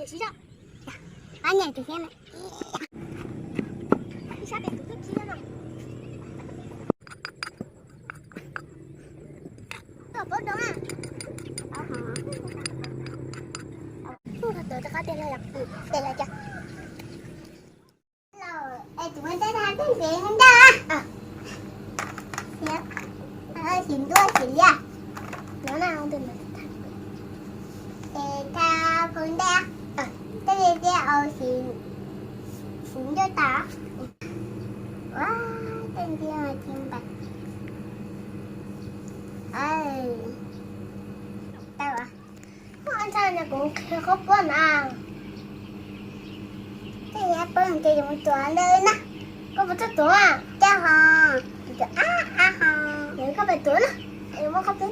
Siv zog. Pab nyem tus thiab na. Ib sab tes tus twb khi no. Tuaj pab doo na. Tus rov qab tiag los yog, tiag yog cas. Es tus muaj teb thab tej ntev ntag. Xim ntuj xim liab. No na, es thab phau ntej, tej li tias au xim ntuj tas. Ua, tej ntiag tsis npaum. Tau. Ntshai no kuv qhia qhob puab na. Tej yam puab ces yuav mus tuav ntawd na. Koj puas txawj tuav? Coj ho, tuav ab ab ho. Yog koj pais tuav na, muab qhob puab.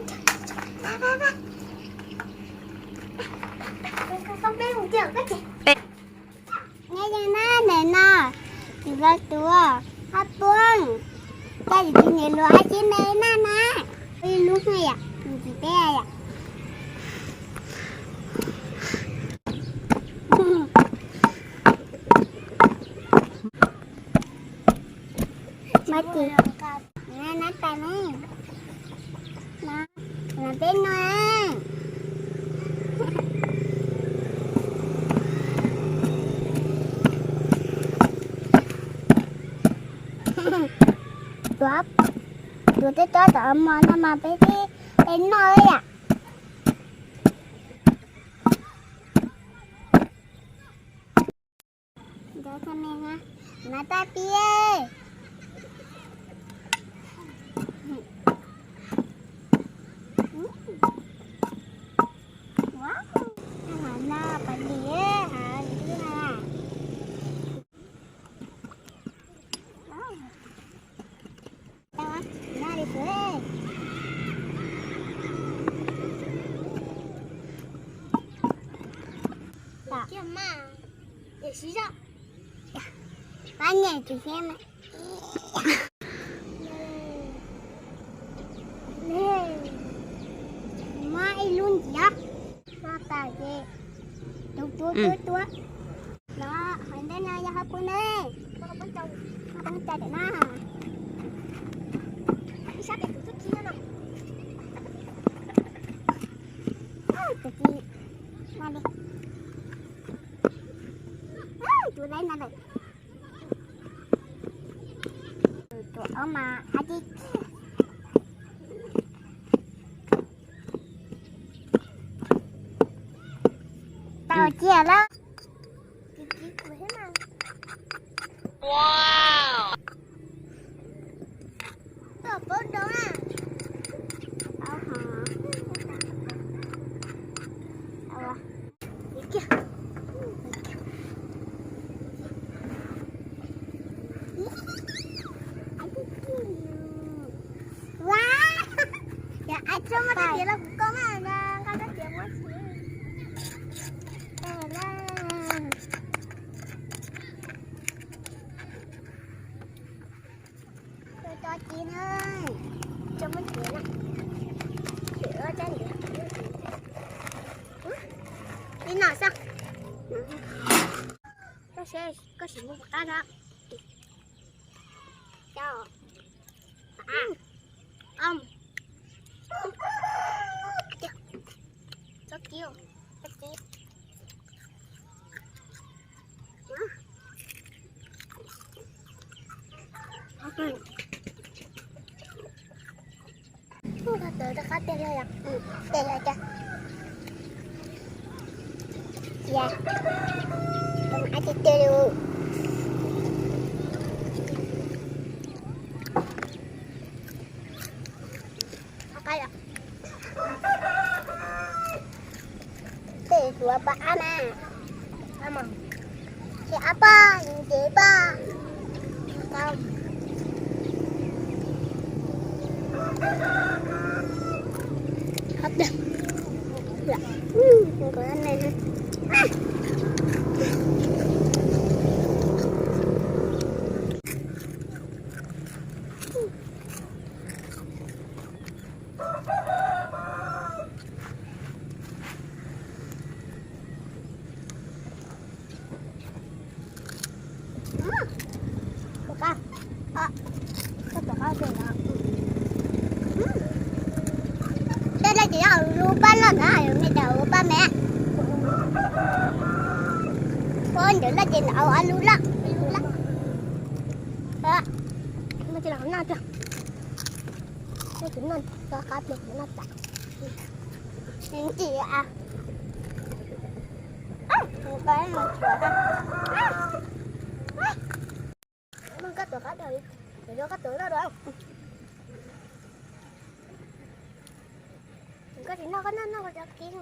Qhob puab tiag koj ces. Nyob zoo na, ntawm no kuv los tuav qhob puab, coj tus niam hluas ob txhiab me noj na. Ib lub no yom, ntxim teb yom. Mab tis, nab tais ne, no peb no. Tuav, tuav tej tsob tom mos no mas peb thiaj noj yom. Ntawd txog me na, mas pab pib. Lam no pom lis, lis twb na. Tau, noj li xwb. Kiag mas, es siv zog. Pab nyem tus thiab mas. Muab ib lub ntxiv, muab tas ces tus tuav tuav tuav. No, hauv ntej no yog qhob puab ne, qhob puab cai tam no. Ib sab tes tus twb khi no. Tus txiv no li. Tus laiv no lawm. Tus ob mas ab tib. Tau cia lawm. Kiv kiv kuv thiab mas. Tuaj pab doo na. Tau ho. Tau. Kiv kiag. Ua, yog ai tso muab rab riam los kuv koj mas, nqa rab riam muab tsis. Tso ci na, tso muab tsis na. Ib no xwb. Koj sim, koj sim mus qab no. Tso. Tsob kiv, tsob kiv. Ua, tawm rov qab tiag los yog, tiag los cas. Cia, ab tiag tiag li. Tej hluav pab ab na. Ces ab pab, ces pab. Ntawd loj ces ntawd lub loj, lub loj. Noj ces los noj tiag. Noj ces noj tso qab pliag ces noj tas. Ntxim a. Koj tuav qab pliag, koj tuav loj dua. Koj tsis noj, koj noj noj koj cov kiv.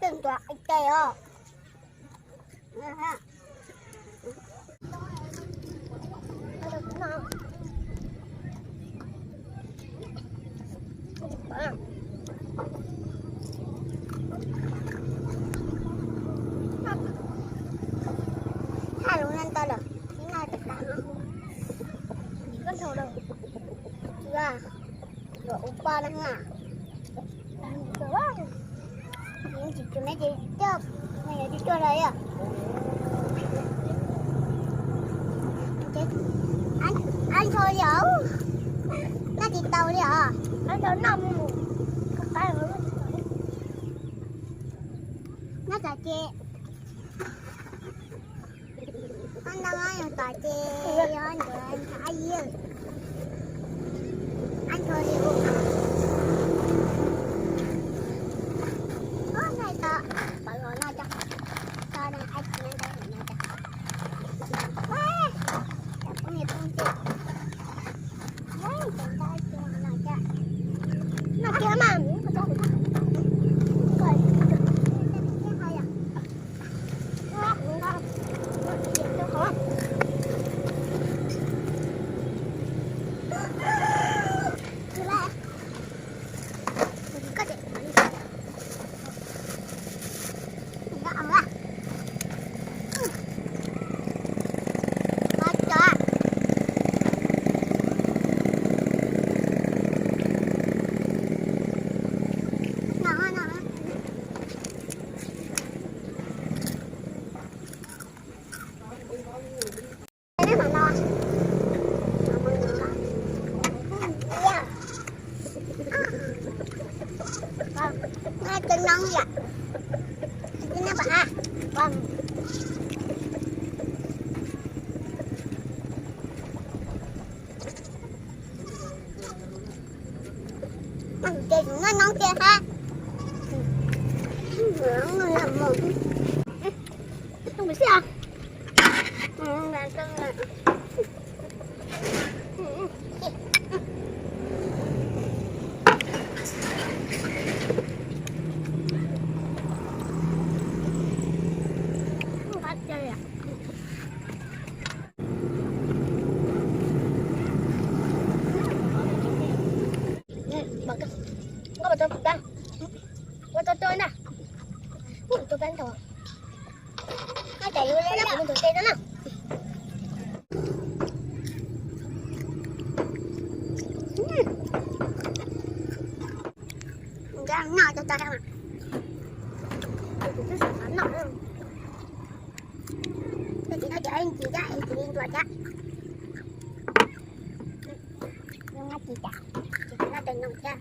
Tej ntuas tes os. Haj lug noj ntau lawm, noj tag, koj ntau lawm, yuav ua poj na. Tsis tshua me ces coj, yuav tsis coj lawm. Ab ntshau li os, noj tsis tau li os. Ab ntshau noj mus, noj tas ces, ab ntau yog tas ces yog ntawd ab yig. Ab ntshau li ub. Ub, noj tau, pab los noj coj, tau ab tsi noj coj, noj coj. Pub niag pub ntej. Noj kiag mas. Noj cov no yom. Noj pam a. Ces noj noob tiag hab. Mus xwb os. Ua tau tau na. Ua tau tau na. Ua tau tau na. Noj tau tau na. Tus twb sawv noj. Tus tsis noj ces ib ntsis thiab, ib ntsis li ntua thiab. Noj tsis tas, tsis noj tes no thiab.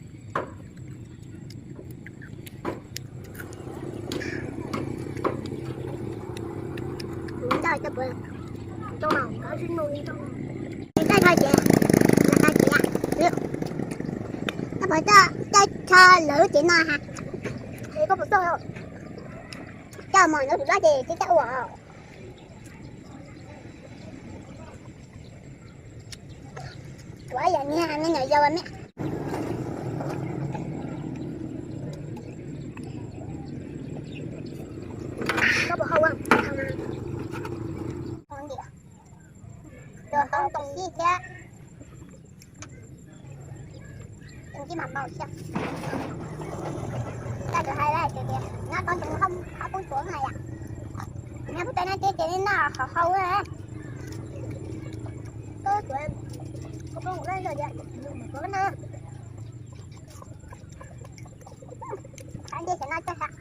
Ntawd cov puav, cov mas kov sib nug li cov. Coj tho ces, coj tho ces, coj tho lawv ces no ha. Koj puas txog? Coj mos ntawd tus duab ces twb coj ua. Kuv yam niag me nyuam yaus me. Koj puas hau ua? Tus hau ntoo xyab thiab. Tus tsis mam npaum xyab. Coj tus hais tias nyob tau tus hau, hau poob tuav na yom. Nyob pub tes no ces ces li no qhov hau na. Tuav, tuav na. Qhov ntej xyov no coj sab.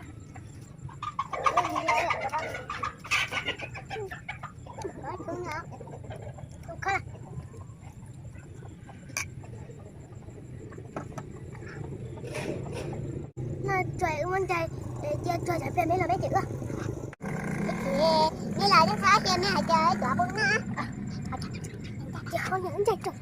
Tus khab. Cov pliag me los me ces ua. Ces me los yeej txhob cia me hais tias cov pub na. Ces qhov yog ntse rau.